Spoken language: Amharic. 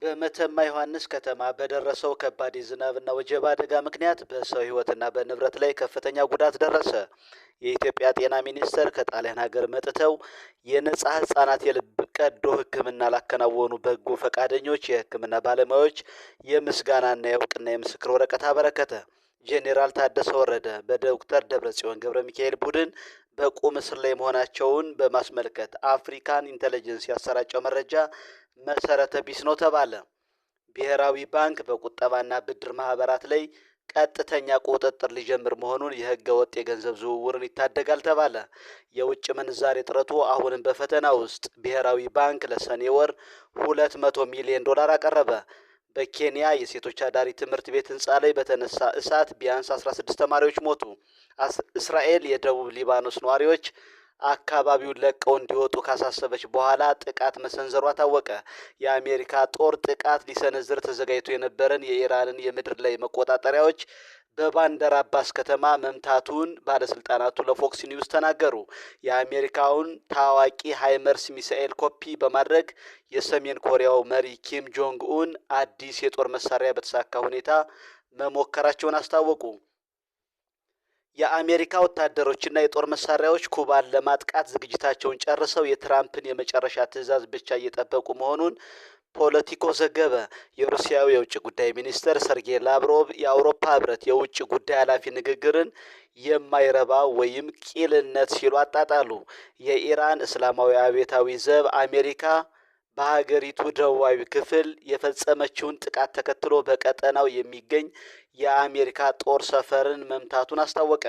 በመተማ ዮሐንስ ከተማ በደረሰው ከባድ የዝናብና ወጀብ አደጋ ምክንያት በሰው ሕይወትና በንብረት ላይ ከፍተኛ ጉዳት ደረሰ። የኢትዮጵያ ጤና ሚኒስቴር ከጣሊያን ሀገር መጥተው የነጻ ህጻናት የልብ ቀዶ ሕክምና ላከናወኑ በጎ ፈቃደኞች የሕክምና ባለሙያዎች የምስጋናና የእውቅና የምስክር ወረቀት አበረከተ። ጄኔራል ታደሰ ወረደ በዶክተር ደብረጽዮን ገብረ ሚካኤል ቡድን በቁም እስር ላይ መሆናቸውን በማስመልከት አፍሪካን ኢንተለጀንስ ያሰራጨው መረጃ መሰረተ ቢስ ነው ተባለ። ብሔራዊ ባንክ በቁጠባና ብድር ማህበራት ላይ ቀጥተኛ ቁጥጥር ሊጀምር መሆኑን የህገ ወጥ የገንዘብ ዝውውርን ይታደጋል ተባለ። የውጭ ምንዛሬ እጥረቱ አሁንም በፈተና ውስጥ። ብሔራዊ ባንክ ለሰኔ ወር 200 ሚሊዮን ዶላር አቀረበ። በኬንያ የሴቶች አዳሪ ትምህርት ቤት ህንፃ ላይ በተነሳ እሳት ቢያንስ 16 ተማሪዎች ሞቱ። እስራኤል የደቡብ ሊባኖስ ነዋሪዎች አካባቢውን ለቀው እንዲወጡ ካሳሰበች በኋላ ጥቃት መሰንዘሯ ታወቀ። የአሜሪካ ጦር ጥቃት ሊሰነዝር ተዘጋጅቶ የነበረን የኢራንን የምድር ላይ መቆጣጠሪያዎች በባንደር አባስ ከተማ መምታቱን ባለስልጣናቱ ለፎክስ ኒውስ ተናገሩ። የአሜሪካውን ታዋቂ ሃይመርስ ሚሳኤል ኮፒ በማድረግ የሰሜን ኮሪያው መሪ ኪም ጆንግ ኡን አዲስ የጦር መሳሪያ በተሳካ ሁኔታ መሞከራቸውን አስታወቁ። የአሜሪካ ወታደሮችና የጦር መሳሪያዎች ኩባን ለማጥቃት ዝግጅታቸውን ጨርሰው የትራምፕን የመጨረሻ ትዕዛዝ ብቻ እየጠበቁ መሆኑን ፖለቲኮ ዘገበ። የሩሲያው የውጭ ጉዳይ ሚኒስትር ሰርጌይ ላቭሮቭ የአውሮፓ ሕብረት የውጭ ጉዳይ ኃላፊ ንግግርን የማይረባ ወይም ቂልነት ሲሉ አጣጣሉ። የኢራን እስላማዊ አብዮታዊ ዘብ አሜሪካ በሀገሪቱ ደቡባዊ ክፍል የፈጸመችውን ጥቃት ተከትሎ በቀጠናው የሚገኝ የአሜሪካ ጦር ሰፈርን መምታቱን አስታወቀ።